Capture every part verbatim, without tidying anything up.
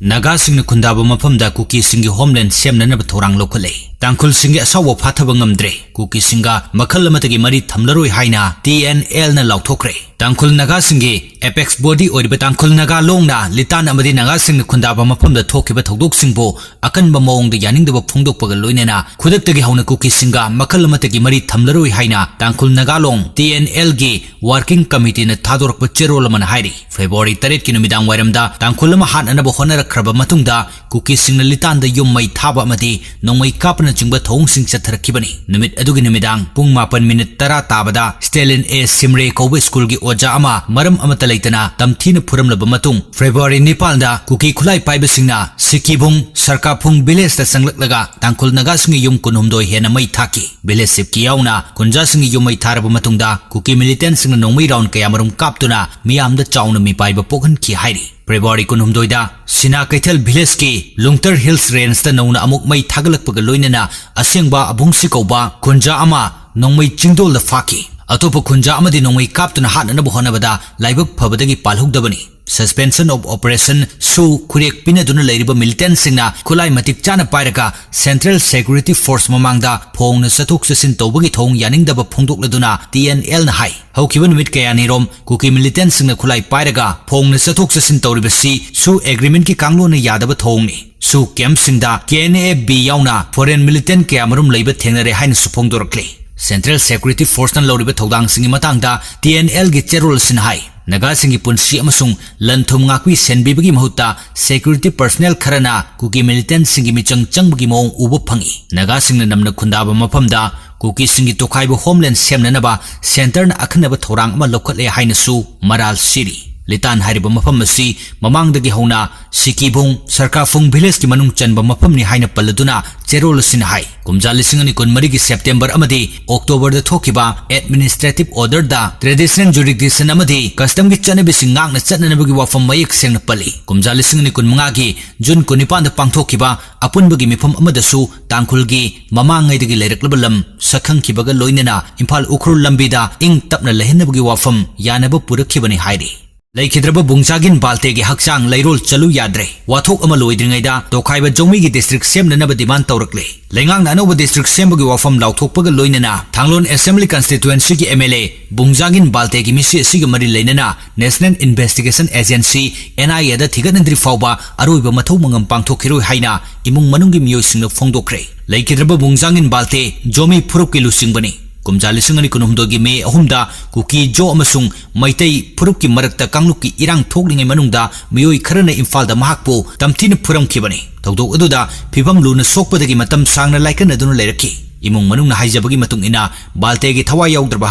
ꯅꯥꯒꯥꯁꯤꯡꯅ ꯈꯨꯟꯗꯥꯕ ꯃꯐꯝꯗ ꯀꯨꯀꯤꯁꯤꯡꯒꯤ ꯍꯣꯝꯂꯦꯟ ꯁꯦꯝꯅꯅꯕ ꯊꯧꯔꯥꯡ ꯂꯧꯈꯠꯂꯦ꯫ ꯇꯥꯡꯈꯨꯜꯁꯤꯡꯒꯤ ꯑꯁꯥꯎꯕ ꯐꯥꯊꯕ ꯉꯝꯗ꯭ꯔꯦ꯫ ꯀꯨꯀꯤꯁꯤꯡꯒ ꯃꯈꯜ ꯑꯃꯠꯇꯒꯤ ꯃꯔꯤ ꯊꯝꯂꯔꯣꯏ ꯍꯥꯏꯅ ꯇꯤ ꯑꯦꯟ ꯑꯦꯜꯅ ꯂꯥꯎꯊꯣꯛꯈ꯭ꯔꯦ꯫ ꯇꯥꯡꯈꯨꯜ ꯅꯥꯒꯥꯁꯤꯡꯒꯤ ꯑꯦꯄꯦꯛꯁ ꯕꯣꯗꯤ ꯑꯣꯏꯔꯤꯕ ꯇꯥꯡꯈꯨꯜ ꯅꯥꯒꯥ ꯂꯣꯡꯅ ꯂꯤꯇꯥꯟ ꯑꯃꯗꯤ ꯅꯥꯒꯥꯁꯤꯡꯅ ꯈꯨꯟꯗꯥꯕ ꯃꯐꯝꯗ ꯊꯣꯛꯈꯤꯕ ꯊꯧꯗꯣꯛꯁꯤꯡꯕꯨ ꯑꯀꯟꯕ ꯃꯑꯣꯡꯗ ꯌꯥꯅꯤꯡꯗꯕ ꯐꯣꯡꯗꯣꯛꯄꯒ ꯂꯣꯏꯅꯅ ꯈꯨꯗꯛꯇꯒꯤ ꯍꯧꯅ ꯀꯨꯀꯤꯁꯤꯡꯒ ꯃꯈꯜ ꯑꯃꯠꯇꯒꯤ ꯃꯔꯤ ꯊꯝꯂꯔꯣꯏ ꯍꯥꯏꯅ ꯇꯥꯡꯈꯨꯜ ꯅꯥꯒꯥ ꯂꯣꯡ ꯇꯤ ꯑꯦꯟ ꯑꯦꯜꯒꯤ ꯋꯥꯔꯀꯤꯡ ꯀꯃꯤꯇꯤꯅ ꯊꯥꯗꯣꯔꯛꯄ ꯆꯦꯔꯣꯜ ꯑꯃꯅ ꯍꯥꯏꯔꯤ꯫ ꯐꯦꯕ꯭ꯔꯨꯋꯥꯔꯤ ꯇꯔꯦꯠꯀꯤ ꯅꯨꯃꯤꯗꯥꯡ ꯋꯥꯏꯔꯝꯗ ꯇꯥꯡꯈꯨꯜ ꯑꯃ ꯍꯥꯠꯅꯅꯕ ꯍꯣꯠꯅꯔꯛꯈ꯭ꯔꯕ ꯃꯇꯨꯡꯗ ꯀꯨꯀꯤꯁꯤꯡꯅ ꯂꯤꯇꯥꯟꯗ ꯌꯨꯝ ꯃꯩ ꯊꯥꯕ ꯑꯃꯗꯤ ꯅꯣꯡꯃꯩ ꯀꯥꯞꯄꯅꯆꯤꯡꯕ ꯊꯧꯑꯣꯡꯁꯤꯡ ꯆꯠꯊꯔꯛꯈꯤꯕꯅꯤ꯫ ꯅꯨꯃꯤꯠ ꯑꯗꯨꯒꯤ ꯅꯨꯃꯤꯗꯥꯡ ꯄꯨꯡ ꯃꯥꯄꯟ ꯃꯤꯅꯤꯠ ꯇꯔꯥ ꯇꯥꯕꯗ ꯁ꯭ꯇꯦꯂꯤꯟ ꯑꯦ ꯁꯤꯝꯔꯦ ꯀꯧꯕ ꯁ꯭ꯀꯨꯜꯒꯤ ꯑꯣꯖꯥ ꯑꯃ ꯃꯔꯝ ꯑꯃꯠꯇ ꯂꯩꯇꯅ ꯇꯝꯊꯤꯅ ꯐꯨꯔꯝꯂꯕ ꯃꯇꯨꯡ, ꯐꯦꯕ꯭ꯔꯨꯋꯥꯔꯤ ꯅꯤꯄꯥꯟꯗ ꯀꯨꯀꯤ ꯈꯨꯠꯂꯥꯏ ꯄꯥꯏꯕꯁꯤꯡꯅ ꯁꯤꯀꯤꯕꯨꯡ ꯁꯔꯀꯥꯐꯨꯡ ꯚꯤꯂꯦꯖꯇ ꯆꯪꯂꯛꯂꯒ ꯇꯥꯡꯈꯨꯜ ꯅꯥꯒꯥꯁꯤꯡꯒꯤ ꯌꯨꯝ ꯀꯨꯟꯍꯨꯝꯗꯣꯏ ꯍꯦꯟꯅ ꯃꯩ ꯊꯥꯈꯤ꯫ ꯚꯤꯂꯦꯖ ꯆꯤꯐꯀꯤ ꯌꯥꯎꯅ ꯈꯨꯟꯖꯥꯁꯤꯡꯒꯤ ꯌꯨꯝ ꯃꯩ ꯊꯥꯔꯕ ꯃꯇꯨꯡꯗ ꯀꯨꯀꯤ ꯃꯤꯂꯤꯇꯦꯟꯁꯤꯡꯅ ꯅꯣꯡꯃꯩ ꯔꯥꯎꯟ ꯀꯌꯥꯃꯔꯨꯝ ꯀꯥꯞꯇꯨꯅ ꯃꯤꯌꯥꯝꯗ ꯆꯥꯎꯅ ꯃꯤꯄꯥꯏꯕ ꯄꯣꯛꯍꯟꯈꯤ ꯍꯥꯏꯔꯤ꯫ ꯐꯦꯕ꯭ꯔꯨꯋꯥꯔꯤ ꯀꯨꯟꯍꯨꯝꯗꯣꯏꯗ ꯁꯤꯅꯥ ꯀꯩꯊꯦꯜ ꯚꯤꯂꯦꯖꯀꯤ ꯂꯨꯡꯇꯔ ꯍꯤꯜꯁ ꯔꯦꯟꯖꯇ ꯅꯧꯅ ꯑꯃꯨꯛ ꯃꯩ ꯊꯥꯒꯠꯂꯛꯄꯒ ꯂꯣꯏꯅꯅ ꯑꯁꯦꯡꯕ ꯑꯕꯨꯡꯁꯤ ꯀꯧꯕ ꯈꯨꯟꯖꯥ ꯑꯃ ꯅꯣꯡꯃꯩ ꯆꯤꯡꯗꯣꯜꯗ ꯐꯥꯈꯤ꯫ ꯑꯇꯣꯞꯄ ꯈꯨꯟꯖꯥ ꯑꯃꯗꯤ ꯅꯣꯡꯃꯩ ꯀꯥꯞꯇꯨꯅ ꯍꯥꯠꯅꯅꯕ ꯍꯣꯠꯅꯕꯗ ꯂꯥꯏꯕꯛ ꯐꯕꯗꯒꯤ ꯄꯥꯜꯍꯧꯗꯕꯅꯤ꯫ Suspension of Operation ꯁꯨ ꯈꯨꯔꯦꯛ ꯄꯤꯅꯗꯨꯅ ꯂꯩꯔꯤꯕ ꯃꯤꯂꯤꯇꯦꯟꯁꯤꯡꯅ ꯈꯨꯠꯂꯥꯏ ꯃꯇꯤꯛ ꯆꯥꯅ ꯄꯥꯏꯔꯒ Central Security Force ꯃꯃꯥꯡꯗ ꯐꯣꯡꯅ ꯆꯠꯊꯣꯛ ꯆꯠꯁꯤꯟ ꯇꯧꯕꯒꯤ ꯊꯧꯑꯣꯡ ꯌꯥꯅꯤꯡꯗꯕ ꯐꯣꯡꯗꯣꯛꯂꯗꯨꯅ ꯇꯤ ꯑꯦꯟ ꯑꯦꯜꯅ ꯍꯥꯏ, ꯍꯧꯈꯤꯕ ꯅꯨꯃꯤꯠ ꯀꯌꯥꯅꯤꯔꯣꯝ ꯀꯨꯀꯤ ꯃꯤꯂꯤꯇꯦꯟꯁꯤꯡꯅ ꯈꯨꯠꯂꯥꯏ ꯄꯥꯏꯔꯒ ꯐꯣꯡꯅ ꯆꯠꯊꯣꯛ ꯆꯠꯁꯤꯟ ꯇꯧꯔꯤꯕꯁꯤ ꯁꯨ ꯑꯦꯒ꯭ꯔꯤꯃꯦꯟꯠꯀꯤ ꯀꯥꯡꯂꯣꯟꯅ ꯌꯥꯗꯕ ꯊꯧꯑꯣꯡꯅꯤ꯫ ꯁꯨ ꯀꯦꯝꯞꯁꯤꯡꯗ ꯀꯦ ꯑꯦꯟ ꯑꯦ ꯕꯤ ꯌꯥꯎꯅ ꯐꯣꯔꯦꯟ ꯃꯤꯂꯤꯇꯦꯟꯠ ꯀꯌꯥꯃꯔꯨꯝ ꯂꯩꯕ ꯊꯦꯡꯅꯔꯦ ꯍꯥꯏꯅꯁꯨ ꯐꯣꯡꯗꯣꯔꯛꯂꯤ꯫ Central Security Forceꯅ ꯂꯧꯔꯤꯕ ꯊꯧꯗꯥꯡꯁꯤꯡꯒꯤ ꯃꯇꯥꯡꯗ ꯇꯤ ꯑꯦꯟ ꯑꯦꯜꯒꯤ ꯆꯦꯔꯣꯜ ꯑꯁꯤꯅ ꯍꯥꯏ, ꯅꯥꯒꯥꯁꯤꯡꯒꯤ ꯄꯨꯟꯁꯤ ꯑꯃꯁꯨꯡ ꯂꯟ ꯊꯨꯝ ꯉꯥꯛꯄꯤ ꯁꯦꯟꯕꯤꯕꯒꯤ ꯃꯍꯨꯠꯇ security personnel ꯈꯔꯅ ꯀꯨꯀꯤ ꯃꯤꯂꯤꯇꯦꯟꯠꯁꯤꯡꯒꯤ ꯃꯤꯆꯪ ꯆꯪꯕꯒꯤ ꯃꯑꯣꯡ ꯎꯕ ꯐꯪꯏ꯫ ꯅꯥꯒꯥꯁꯤꯡꯅ ꯅꯝꯅ ꯈꯨꯟꯗꯥꯕ ꯃꯐꯝꯗ ꯀꯨꯀꯤꯁꯤꯡꯒꯤ ꯇꯣꯈꯥꯏꯕ ꯍꯣꯝꯂꯦꯟ ꯁꯦꯝꯅꯅꯕ ꯁꯦꯟꯇꯔꯅ ꯑꯈꯟꯅꯕ ꯊꯧꯔꯥꯡ ꯑꯃ ꯂꯧꯈꯠꯂꯦ ꯍꯥꯏꯅꯁꯨ ꯃꯔꯥꯜ ꯁꯤꯔꯤ꯫ ꯂꯤꯇꯥꯟ ꯍꯥꯏꯔꯤꯕ ꯃꯐꯝ ꯑꯁꯤ ꯃꯃꯥꯡꯗꯒꯤ ꯍꯧꯅ ꯁꯤꯀꯤꯕꯨꯡ, ꯁꯔꯀꯥꯐꯨꯡ ꯚꯤꯂꯦꯖꯀꯤ ꯃꯅꯨꯡ ꯆꯟꯕ ꯃꯐꯝꯅꯤ ꯍꯥꯏꯅ ꯄꯜꯂꯗꯨꯅ ꯆꯦꯔꯣꯜ ꯑꯁꯤꯅ ꯍꯥꯏ, ꯀꯨꯝꯖꯥ ꯂꯤꯁꯤꯡ ꯑꯅꯤ ꯀꯨꯟꯃꯔꯤꯒꯤ ꯁꯦꯞꯇꯦꯝꯕꯔ ꯑꯃꯗꯤ ꯑꯣꯛꯇꯣꯕꯔꯗ ꯊꯣꯛꯈꯤꯕ administrative orderꯗ traditional jurisdiction ꯑꯃꯗꯤ customꯒꯤ ꯆꯠꯅꯕꯤꯁꯤꯡ ꯉꯥꯛꯅ ꯆꯠꯅꯅꯕꯒꯤ ꯋꯥꯐꯝ ꯃꯌꯦꯛ ꯁꯦꯡꯅ ꯄꯜꯂꯤ꯫ ꯀꯨꯝꯖꯥ ꯂꯤꯁꯤꯡ ꯑꯅꯤ ꯀꯨꯟꯃꯉꯥꯒꯤ ꯖꯨꯟ ꯀꯨꯟꯅꯤꯄꯥꯟꯗ ꯄꯥꯡꯊꯣꯛꯈꯤꯕ ꯑꯄꯨꯟꯕꯒꯤ ꯃꯤꯐꯝ ꯑꯃꯗꯁꯨ ꯇꯥꯡꯈꯨꯜꯒꯤ ꯃꯃꯥꯡꯉꯩꯗꯒꯤ ꯂꯩꯔꯛꯂꯕ ꯂꯝ ꯁꯛꯈꯪꯈꯤꯕꯒ ꯂꯣꯏꯅꯅ ꯏꯝꯐꯥꯜ ꯎꯈ꯭ꯔꯨꯜ ꯂꯝꯕꯤꯗ ꯏꯪ ꯇꯞꯅ ꯂꯩꯍꯟꯅꯕꯒꯤ ꯋꯥꯐꯝ ꯌꯥꯅꯕ ꯄꯨꯔꯛꯈꯤꯕꯅꯤ ꯍꯥꯏꯔꯤ꯫ ꯂꯩꯈꯤꯗ꯭ꯔꯕ ꯕꯨꯡꯖꯥꯒꯤꯟ ꯕꯥꯜꯇꯦꯒꯤ ꯍꯛꯆꯥꯡ ꯂꯩꯔꯣꯜ ꯆꯠꯂꯨ ꯌꯥꯗ꯭ꯔꯦ꯫ ꯋꯥꯊꯣꯛ ꯑꯃ ꯂꯣꯏꯗ꯭ꯔꯤꯉꯩꯗ ꯇꯣꯈꯥꯏꯕ ꯖꯣꯃꯤꯒꯤ ꯗꯤꯁꯇ꯭ꯔꯤꯛ ꯁꯦꯝꯅꯅꯕ ꯗꯤꯃꯥꯟ ꯇꯧꯔꯛꯂꯦ꯫ ꯂꯩꯉꯥꯛꯅ ꯑꯅꯧꯕ ꯗꯤꯁꯇ꯭ꯔꯤꯛ ꯁꯦꯝꯕꯒꯤ ꯋꯥꯐꯝ ꯂꯥꯎꯊꯣꯛꯄꯒ ꯂꯣꯏꯅꯅ ꯊꯥꯡꯂꯣꯟ ꯑꯦꯁꯦꯝꯕ꯭ꯂꯤ ꯀꯟꯁꯇꯤꯇ꯭ꯋꯦꯟꯁꯤꯒꯤ ꯑꯦꯝ ꯑꯦꯜ ꯑꯦ ꯕꯨꯡꯖꯥꯒꯤꯟ ꯕꯥꯜꯇꯦꯒꯤ ꯃꯤꯁꯤ ꯑꯁꯤꯒ ꯃꯔꯤ ꯂꯩꯅꯅ ꯅꯦꯁꯅꯦꯜ ꯏꯟꯚꯦꯁꯇꯤꯒꯦꯁꯟ ꯑꯦꯖꯦꯟꯁꯤ, ꯑꯦꯟ ꯑꯥꯏ ꯑꯦꯗ ꯊꯤꯒꯠꯅꯗ꯭ꯔꯤ ꯐꯥꯎꯕ ꯑꯔꯣꯏꯕ ꯃꯊꯧ ꯃꯉꯝ ꯄꯥꯡꯊꯣꯛꯈꯤꯔꯣꯏ ꯍꯥꯏꯅ ꯏꯃꯨꯡ ꯃꯅꯨꯡꯒꯤ ꯃꯤꯑꯣꯏꯁꯤꯡꯅ ꯐꯣꯡꯗꯣꯛꯈ꯭ꯔꯦ꯫ ꯂꯩꯈꯤꯗ꯭ꯔꯕ ꯕꯨꯡꯖꯥꯡꯒꯤꯟ ꯕꯥꯜꯇꯦ ꯖꯣꯃꯤ ꯐꯨꯔꯨꯞꯀꯤ ꯂꯨꯆꯤꯡꯕꯅꯤ꯫ ꯀꯨꯝꯖꯥ ꯂꯤꯁꯤꯡ ꯑꯅꯤ ꯀꯨꯟꯍꯨꯝꯗꯣꯏꯒꯤ ꯃꯦ ꯑꯍꯨꯝꯗ ꯀꯨꯀꯤ ꯖꯣ ꯑꯃꯁꯨꯡ ꯃꯩꯇꯩ ꯐꯨꯔꯨꯞꯀꯤ ꯃꯔꯛꯇ ꯀꯥꯡꯂꯨꯞꯀꯤ ꯏꯔꯥꯡ ꯊꯣꯛꯂꯤꯉꯩ ꯃꯅꯨꯡꯗ ꯃꯤꯑꯣꯏ ꯈꯔꯅ ꯏꯝꯐꯥꯜꯗ ꯃꯍꯥꯛꯄꯨ ꯇꯝꯊꯤꯅ ꯐꯨꯔꯝꯈꯤꯕꯅꯤ꯫ ꯊꯧꯗꯣꯛ ꯑꯗꯨꯗ ꯐꯤꯕꯝ ꯂꯨꯅ ꯁꯣꯛꯄꯗꯒꯤ ꯃꯇꯝ ꯁꯥꯡꯅ ꯂꯥꯏꯀꯠꯅꯗꯨꯅ ꯂꯩꯔꯛꯈꯤ꯫ ꯏꯃꯨꯡ ꯃꯅꯨꯡꯅ ꯍꯥꯏꯖꯕꯒꯤ ꯃꯇꯨꯡ ꯏꯟꯅ, ꯕꯥꯜꯇꯦꯒꯤ ꯊꯋꯥꯏ ꯌꯥꯎꯗ꯭ꯔꯕ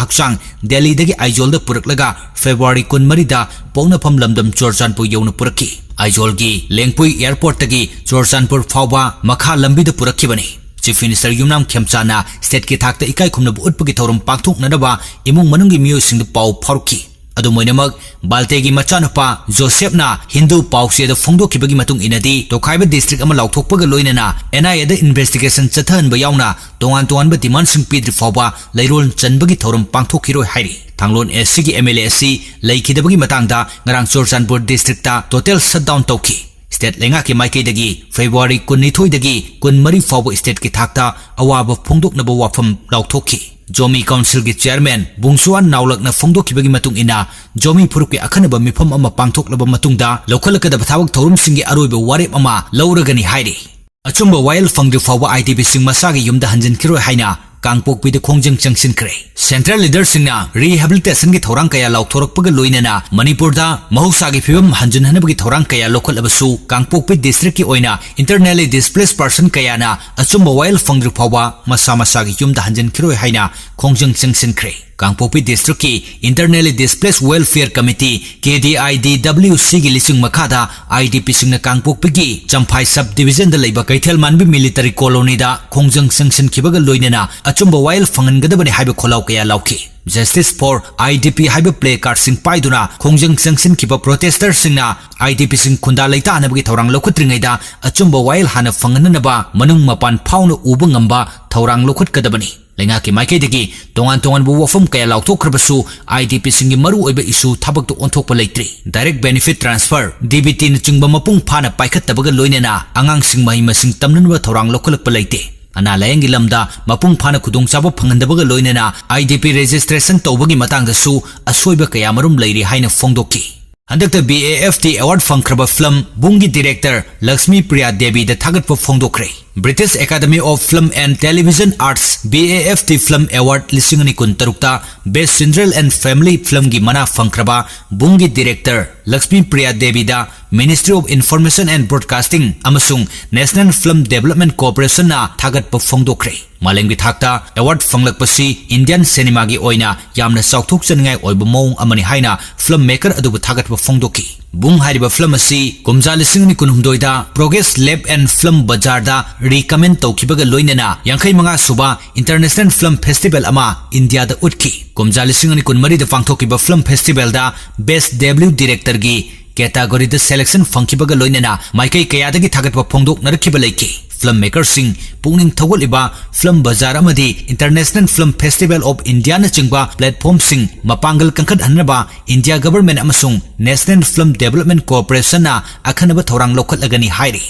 ꯍꯛꯆꯥꯡ ꯗꯦꯜꯂꯤꯗꯒꯤ ꯑꯥꯏꯖꯣꯜꯗ ꯄꯨꯔꯛꯂꯒ ꯐꯦꯕ꯭ꯔꯨꯋꯥꯔꯤ ꯀꯨꯟꯃꯔꯤꯗ ꯄꯣꯛꯅꯐꯝ ꯂꯝꯗꯝ ꯆꯨꯔꯆꯥꯟꯄꯨꯔ ꯌꯧꯅ ꯄꯨꯔꯛꯈꯤ꯫ ꯑꯥꯏꯖꯣꯜꯒꯤ ꯂꯦꯡꯄꯨꯏ ꯑꯦꯌꯔꯄꯣꯔꯠꯇꯒꯤ ꯆꯨꯔꯆꯥꯟꯄꯨꯔ ꯐꯥꯎꯕ ꯃꯈꯥ ꯂꯝꯕꯤꯗ ꯄꯨꯔꯛꯈꯤꯕꯅꯤ꯫ ꯆꯤꯐ ꯃꯤꯅꯤꯁꯇꯔ ꯌꯨꯝꯅꯥꯝ ꯈꯦꯝꯆꯥꯅ ꯁ꯭ꯇꯦꯠꯀꯤ ꯊꯥꯛꯇ ꯏꯀꯥꯏ ꯈꯨꯝꯅꯕ ꯎꯠꯄꯒꯤ ꯊꯧꯔꯝ ꯄꯥꯡꯊꯣꯛꯅꯅꯕ ꯏꯃꯨꯡ ꯃꯅꯨꯡꯒꯤ ꯃꯤꯑꯣꯏꯁꯤꯡꯗ ꯄꯥꯎ ꯐꯥꯎꯔꯛꯈꯤ꯫ ꯑꯗꯨꯝ ꯑꯣꯏꯅꯃꯛ, ꯕꯥꯜꯇꯦꯒꯤ ꯃꯆꯥꯅꯨꯄꯥ ꯖꯣꯁꯦꯞꯅ ꯍꯤꯟꯗꯨ ꯄꯥꯎꯆꯦꯗ ꯐꯣꯡꯗꯣꯛꯈꯤꯕꯒꯤ ꯃꯇꯨꯡ ꯏꯟꯅꯗꯤ, ꯇꯣꯈꯥꯏꯕ ꯗꯤꯁꯇ꯭ꯔꯤꯛ ꯑꯃ ꯂꯥꯎꯊꯣꯛꯄꯒ ꯂꯣꯏꯅꯅ ꯑꯦꯟ ꯑꯥꯏ ꯑꯦꯗ ꯏꯟꯚꯦꯁꯇꯤꯒꯦꯁꯟ ꯆꯠꯊꯍꯟꯕ ꯌꯥꯎꯅ ꯇꯣꯉꯥꯟ ꯇꯣꯉꯥꯟꯕ ꯗꯤꯃꯥꯟꯁꯤꯡ ꯄꯤꯗ꯭ꯔꯤ ꯐꯥꯎꯕ ꯂꯩꯔꯣꯜ ꯆꯟꯕꯒꯤ ꯊꯧꯔꯝ ꯄꯥꯡꯊꯣꯛꯈꯤꯔꯣꯏ ꯍꯥꯏꯔꯤ꯫ ꯊꯥꯡꯂꯣꯟ ꯑꯦꯁ ꯁꯤꯒꯤ ꯑꯦꯝ ꯑꯦꯜ ꯑꯦ ꯑꯁꯤ ꯂꯩꯈꯤꯗꯕꯒꯤ ꯃꯇꯥꯡꯗ ꯉꯔꯥꯡ ꯆꯨꯔꯆꯥꯟꯄꯨꯔ ꯗꯤꯁꯇ꯭ꯔꯤꯛꯇ ꯇꯣꯇꯦꯜ ꯁꯠꯗꯥꯎꯟ ꯇꯧꯈꯤ꯫ ꯁ꯭ꯇꯦꯠ ꯂꯩꯉꯥꯛꯀꯤ ꯃꯥꯏꯀꯩꯗꯒꯤ ꯐꯦꯕ꯭ꯔꯨꯋꯥꯔꯤ ꯀꯨꯟꯅꯤꯊꯣꯏꯗꯒꯤ ꯀꯨꯟꯃꯔꯤ ꯐꯥꯎꯕ ꯁ꯭ꯇꯦꯠꯀꯤ ꯊꯥꯛꯇ ꯑꯋꯥꯕ ꯐꯣꯡꯗꯣꯛꯅꯕ ꯋꯥꯐꯝ ꯂꯥꯎꯊꯣꯛꯈꯤ꯫ ꯖꯣꯃꯤ ꯀꯥꯎꯟꯁꯤꯜꯒꯤ ꯆꯦꯌꯔꯃꯦꯟ ꯕꯨꯡꯁꯨꯋꯥꯟ ꯅꯥꯎꯂꯛꯅ ꯐꯣꯡꯗꯣꯛꯈꯤꯕꯒꯤ ꯃꯇꯨꯡ ꯏꯟꯅ, ꯖꯣꯃꯤ ꯐꯨꯔꯨꯞꯀꯤ ꯑꯈꯟꯅꯕ ꯃꯤꯐꯝ ꯑꯃ ꯄꯥꯡꯊꯣꯛꯂꯕ ꯃꯇꯨꯡꯗ ꯂꯧꯈꯠꯂꯛꯀꯗꯕ ꯊꯕꯛ ꯊꯧꯔꯝꯁꯤꯡꯒꯤ ꯑꯔꯣꯏꯕ ꯋꯥꯔꯦꯞ ꯑꯃ ꯂꯧꯔꯒꯅꯤ ꯍꯥꯏꯔꯤ꯫ ꯑꯆꯨꯝꯕ ꯋꯥꯌꯦꯜ ꯐꯪꯗ꯭ꯔꯤ ꯐꯥꯎꯕ ꯑꯥꯏ ꯗꯤ ꯄꯤꯁꯤꯡ ꯃꯁꯥꯒꯤ ꯌꯨꯝꯗ ꯍꯟꯖꯤꯟꯈꯤꯔꯣꯏ ꯍꯥꯏꯅ ꯀꯥꯡꯄꯣꯛꯄꯤꯗ ꯈꯣꯡꯖꯪ ꯆꯪꯁꯤꯟꯈ꯭ꯔꯦ꯫ ꯁꯦꯟꯇ꯭ꯔꯦꯜ ꯂꯤꯗꯔꯁꯤꯡꯅ ꯔꯤꯍꯦꯕꯤꯂꯤꯇꯦꯁꯟꯒꯤ ꯊꯧꯔꯥꯡ ꯀꯌꯥ ꯂꯥꯎꯊꯣꯔꯛꯄꯒ ꯂꯣꯏꯅꯅ ꯃꯅꯤꯄꯨꯔꯗ ꯃꯍꯧꯁꯥꯒꯤ ꯐꯤꯕꯝ ꯍꯟꯖꯤꯟꯍꯟꯅꯕꯒꯤ ꯊꯧꯔꯥꯡ ꯀꯌꯥ ꯂꯧꯈꯠꯂꯕꯁꯨ, ꯀꯥꯡꯄꯣꯛꯄꯤ ꯗꯤꯁꯇ꯭ꯔꯤꯛꯀꯤ ꯑꯣꯏꯅ ꯏꯟꯇꯔꯅꯦꯜꯂꯤ ꯗꯤꯁꯄ꯭ꯂꯦꯁ ꯄꯔꯁꯟ ꯀꯌꯥꯅ ꯑꯆꯨꯝꯕ ꯋꯥꯌꯦꯜ ꯐꯪꯗ꯭ꯔꯤ ꯐꯥꯎꯕ ꯃꯁꯥ ꯃꯁꯥꯒꯤ ꯌꯨꯝꯗ ꯍꯟꯖꯤꯟꯈꯤꯔꯣꯏ ꯍꯥꯏꯅ ꯈꯣꯡꯖꯪ ꯆꯪꯁꯤꯟꯈ꯭ꯔꯦ꯫ ꯀꯥꯡꯄꯣꯛꯄꯤ ꯗꯤꯁꯇ꯭ꯔꯤꯛꯀꯤ internally displaced welfare committee, K D I D W ꯁꯤꯒꯤ ꯂꯤꯁꯤꯡ ꯃꯈꯥꯗ ꯑꯥꯏ ꯗꯤ ꯄꯤꯁꯤꯡꯅ ꯀꯥꯡꯄꯣꯛꯄꯤꯒꯤ ꯆꯝꯐꯥꯏ ꯁꯕ ꯗꯤꯕꯤꯖꯟꯗ ꯂꯩꯕ ꯀꯩꯊꯦꯜ ꯃꯥꯟꯕꯤ ꯃꯤꯂꯤꯇꯔꯤ ꯀꯣꯂꯣꯅꯤꯗ ꯈꯣꯡꯖꯪ ꯆꯪꯁꯤꯟꯈꯤꯕꯒ ꯂꯣꯏꯅꯅ ꯑꯆꯨꯝꯕ ꯋꯥꯌꯦꯜ ꯐꯪꯍꯟꯒꯗꯕꯅꯤ ꯍꯥꯏꯕ ꯈꯣꯜꯂꯥꯎ ꯀꯌꯥ ꯂꯥꯎꯈꯤ꯫ Justice for I D P ꯍꯥꯏꯕ ꯄ꯭ꯂꯦ ꯀꯥꯔꯗꯁꯤꯡ ꯄꯥꯏꯗꯨꯅ ꯈꯣꯡꯖꯪ ꯆꯪꯁꯤꯟꯈꯤꯕ ꯄ꯭ꯔꯣꯇꯦꯁꯇꯔꯁꯤꯡꯅ ꯑꯥꯏ ꯗꯤ ꯄꯤꯁꯤꯡ ꯈꯨꯟꯗꯥ ꯂꯩꯇꯥꯅꯕꯒꯤ ꯊꯧꯔꯥꯡ ꯂꯧꯈꯠꯇ꯭ꯔꯤꯉꯩꯗ ꯑꯆꯨꯝꯕ ꯋꯥꯌꯦꯜ ꯍꯥꯟꯅ ꯐꯪꯍꯟꯅꯅꯕ ꯃꯅꯨꯡ ꯃꯄꯥꯟ ꯐꯥꯎꯅ ꯎꯕ ꯉꯝꯕ ꯊꯧꯔꯥꯡ ꯂꯧꯈꯠꯀꯗꯕꯅꯤ꯫ ꯂꯩꯉꯥꯛꯀꯤ ꯃꯥꯏꯀꯩꯗꯒꯤ ꯇꯣꯉꯥꯟ ꯇꯣꯉꯥꯟꯕ ꯋꯥꯐꯝ ꯀꯌꯥ ꯂꯥꯎꯊꯣꯛꯈ꯭ꯔꯕꯁꯨ, IDPꯁꯤꯡꯒꯤ ꯃꯔꯨꯑꯣꯏꯕ issue ꯊꯕꯛꯇ ꯑꯣꯟꯊꯣꯛꯄ ꯂꯩꯇ꯭ꯔꯤ꯫ Direct benefit transfer, DBTꯅꯆꯤꯡꯕ ꯃꯄꯨꯡ ꯐꯥꯅ ꯄꯥꯏꯈꯠꯇꯕꯒ ꯂꯣꯏꯅꯅ ꯑꯉꯥꯡꯁꯤꯡ ꯃꯍꯩ ꯃꯁꯤꯡ ꯇꯝꯅꯅꯕ ꯊꯧꯔꯥꯡ ꯂꯧꯈꯠꯂꯛꯄ ꯂꯩꯇꯦ꯫ ꯑꯅꯥ ꯂꯥꯌꯦꯡꯒꯤ ꯂꯝꯗ ꯃꯄꯨꯡ ꯐꯥꯅ ꯈꯨꯗꯣꯡꯆꯥꯕ ꯐꯪꯍꯟꯗꯕꯒ ꯂꯣꯏꯅꯅ IDP registration ꯇꯧꯕꯒꯤ ꯃꯇꯥꯡꯗꯁꯨ ꯑꯁꯣꯏꯕ ꯀꯌꯥ ꯃꯔꯨꯝ ꯂꯩꯔꯤ ꯍꯥꯏꯅ ꯐꯣꯡꯗꯣꯛꯈꯤ꯫ ꯍꯟꯗꯛꯇ BAFT award ꯐꯪꯈ꯭ꯔꯕ film ꯕꯨꯡꯒꯤ director Lakshmi Priya ꯗꯦꯕꯤꯗ ꯊꯥꯒꯠꯄ ꯐꯣꯡꯗꯣꯛꯈ꯭ꯔꯦ꯫ British Academy of Film and Television Arts, BAFT Film Award ꯂꯤꯁꯤꯡ ꯑꯅꯤ ꯀꯨꯟꯇꯔꯨꯛꯇ Best General and Family Filmꯒꯤ ꯃꯅꯥ ꯐꯪꯈ꯭ꯔꯕ ꯕꯨꯡꯒꯤ director Lakshmi Priya ꯗꯦꯕꯤꯗ Ministry of Information and Broadcasting ꯑꯃꯁꯨꯡ National Film Development Corporationꯅ ꯊꯥꯒꯠꯄ ꯐꯣꯡꯗꯣꯛꯈ꯭ꯔꯦ꯫ ꯃꯥꯂꯦꯝꯒꯤ ꯊꯥꯛꯇ award ꯐꯪꯂꯛꯄꯁꯤ Indian cinemaꯒꯤ ꯑꯣꯏꯅ ꯌꯥꯝꯅ ꯆꯥꯎꯊꯣꯛꯆꯅꯤꯡꯉꯥꯏ ꯑꯣꯏꯕ ꯃꯑꯣꯡ ꯑꯃꯅꯤ ꯍꯥꯏꯅ film maker ꯑꯗꯨꯕꯨ ꯊꯥꯒꯠꯄ ꯐꯣꯡꯗꯣꯛꯈꯤ꯫ ꯕꯨꯡ ꯍꯥꯏꯔꯤꯕ film ꯑꯁꯤ ꯀꯨꯝꯖꯥ ꯂꯤꯁꯤꯡ ꯑꯅꯤ ꯀꯨꯟꯍꯨꯝꯗꯣꯏꯗ Progress Lab and Film Bazaarꯗ recommend ꯇꯧꯈꯤꯕꯒ ꯂꯣꯏꯅꯅ ꯌꯥꯡꯈꯩ ꯃꯉꯥ ꯁꯨꯕ International Film Festival ꯑꯃ ꯏꯟꯗꯤꯌꯥꯗ ꯎꯠꯈꯤ꯫ ꯀꯨꯝꯖꯥ ꯂꯤꯁꯤꯡ ꯑꯅꯤ ꯀꯨꯟꯃꯔꯤꯗ ꯄꯥꯡꯊꯣꯛꯈꯤꯕ film festivalꯗ Best Debut Directorꯒꯤ categoryꯗ selection ꯐꯪꯈꯤꯕꯒ ꯂꯣꯏꯅꯅ ꯃꯥꯏꯀꯩ ꯀꯌꯥꯗꯒꯤ ꯊꯥꯒꯠꯄ ꯐꯣꯡꯗꯣꯛꯅꯔꯛꯈꯤꯕ ꯂꯩꯈꯤ꯫ Film makerꯁꯤꯡ ꯄꯨꯛꯅꯤꯡ ꯊꯧꯒꯠꯂꯤꯕ Film Bazaar ꯑꯃꯗꯤ International Film Festival of Indiaꯅꯆꯤꯡꯕ platformꯁꯤꯡ ꯃꯄꯥꯡꯒꯜ ꯀꯟꯈꯠꯍꯟꯅꯕ India government ꯑꯃꯁꯨꯡ National Film Development Corporationꯅ ꯑꯈꯟꯅꯕ ꯊꯧꯔꯥꯡ ꯂꯧꯈꯠꯂꯒꯅꯤ ꯍꯥꯏꯔꯤ꯫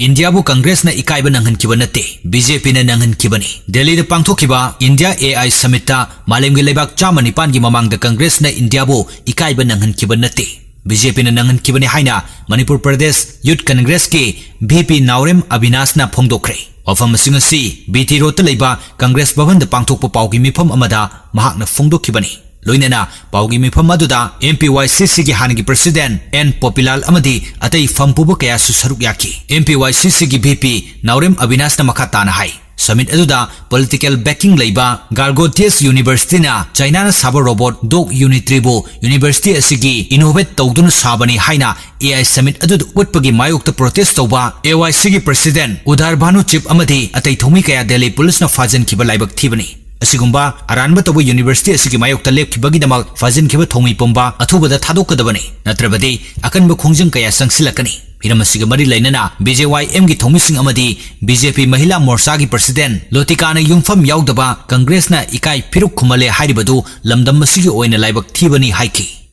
ꯏꯟꯗꯤꯌꯥꯕꯨ ꯀꯪꯒ꯭ꯔꯦꯁꯅ ꯏꯀꯥꯏꯕ ꯅꯪꯍꯟꯈꯤꯕ ꯅꯠꯇꯦ, BJPꯅ ꯅꯪꯍꯟꯈꯤꯕꯅꯤ꯫ ꯗꯦꯜꯂꯤꯗ ꯄꯥꯡꯊꯣꯛꯈꯤꯕ India AI Summitꯇ ꯃꯥꯂꯦꯝꯒꯤ ꯂꯩꯕꯥꯛ ꯆꯥꯝꯃ ꯅꯤꯄꯥꯟꯒꯤ ꯃꯃꯥꯡꯗ ꯀꯪꯒ꯭ꯔꯦꯁꯅ ꯏꯟꯗꯤꯌꯥꯕꯨ ꯏꯀꯥꯏꯕ ꯅꯪꯍꯟꯈꯤꯕ ꯅꯠꯇꯦ, BJPꯅ ꯅꯪꯍꯟꯈꯤꯕꯅꯤ ꯍꯥꯏꯅ ꯃꯅꯤꯄꯨꯔ ꯄ꯭ꯔꯗꯦꯁ ꯌꯨꯊ ꯀꯪꯒ꯭ꯔꯦꯁꯀꯤ VP ꯅꯥꯎꯔꯦꯝ ꯑꯕꯤꯅꯥꯁꯅ ꯐꯣꯡꯗꯣꯛꯈ꯭ꯔꯦ꯫ ꯋꯥꯐꯝꯁꯤꯡ ꯑꯁꯤ BT Roadꯇ ꯂꯩꯕ ꯀꯪꯒ꯭ꯔꯦꯁ ꯚꯕꯟꯗ ꯄꯥꯡꯊꯣꯛꯄ ꯄꯥꯎꯒꯤ ꯃꯤꯐꯝ ꯑꯃꯗ ꯃꯍꯥꯛꯅ ꯐꯣꯡꯗꯣꯛꯈꯤꯕꯅꯤ꯫ ꯂꯣꯏꯅꯅ ꯄꯥꯎꯒꯤ ꯃꯤꯐꯝ ꯑꯗꯨꯗ MPYCCꯒꯤ ꯍꯥꯟꯅꯒꯤ president N ꯄꯣꯄꯤꯂꯥꯜ ꯑꯃꯗꯤ ꯑꯇꯩ ꯐꯝ ꯄꯨꯕ ꯀꯌꯥꯁꯨ ꯁꯔꯨꯛ ꯌꯥꯈꯤ꯫ MPYCCꯒꯤ VP ꯅꯥꯎꯔꯦꯝ ꯑꯕꯤꯅꯥꯁꯅ ꯃꯈꯥ ꯇꯥꯅ ꯍꯥꯏ, summit ꯑꯗꯨꯗ political backing ꯂꯩꯕ Gargotius Universityꯅ Chinaꯅ ꯁꯥꯕ robot Doug Unitribu university ꯑꯁꯤꯒꯤ innovate ꯇꯧꯗꯨꯅ ꯁꯥꯕꯅꯤ ꯍꯥꯏꯅ AI Summit ꯑꯗꯨꯗ ꯎꯠꯄꯒꯤ ꯃꯥꯌꯣꯛꯇ protest ꯇꯧꯕ AYCꯒꯤ president ꯎꯗꯥꯔ ꯚꯥꯅꯨ ꯆꯤꯞ ꯑꯃꯗꯤ ꯑꯇꯩ ꯊꯧꯃꯤ ꯀꯌꯥ ꯗꯦꯜꯂꯤ ꯄꯨꯂꯤꯁꯅ ꯐꯥꯖꯤꯟꯈꯤꯕ ꯂꯥꯏꯕꯛ ꯊꯤꯕꯅꯤ꯫ ꯑꯁꯤꯒꯨꯝꯕ ꯑꯔꯥꯟꯕ ꯇꯧꯕ university ꯑꯁꯤꯒꯤ ꯃꯥꯌꯣꯛꯇ ꯂꯦꯞꯈꯤꯕꯒꯤꯗꯃꯛ ꯐꯥꯖꯤꯟꯈꯤꯕ ꯊꯧꯃꯤ ꯄꯨꯝꯕ ꯑꯊꯨꯕꯗ ꯊꯥꯗꯣꯛꯀꯗꯕꯅꯤ, ꯅꯠꯇ꯭ꯔꯕꯗꯤ ꯑꯀꯟꯕ ꯈꯣꯡꯖꯪ ꯀꯌꯥ ꯆꯪꯁꯤꯜꯂꯛꯀꯅꯤ꯫ ꯍꯤꯔꯝ ꯑꯁꯤꯒ ꯃꯔꯤ ꯂꯩꯅꯅ B J Y M ꯒꯤ ꯊꯧꯃꯤꯁꯤꯡ ꯑꯃꯗꯤ B J P ꯃꯍꯤꯂꯥ ꯃꯣꯔꯆꯥꯒꯤ president ꯂꯣꯇꯤꯀꯥꯅ ꯌꯨꯝꯐꯝ ꯌꯥꯎꯗꯕ ꯀꯪꯒ꯭ꯔꯦꯁꯅ ꯏꯀꯥꯏ ꯐꯤꯔꯨꯛ ꯈꯨꯝꯍꯜꯂꯦ ꯍꯥꯏꯔꯤꯕꯗꯨ ꯂꯝꯗꯝ ꯑꯁꯤꯒꯤ ꯑꯣꯏꯅ ꯂꯥꯏꯕꯛ ꯊꯤꯕꯅꯤ ꯍꯥꯏꯈꯤ꯫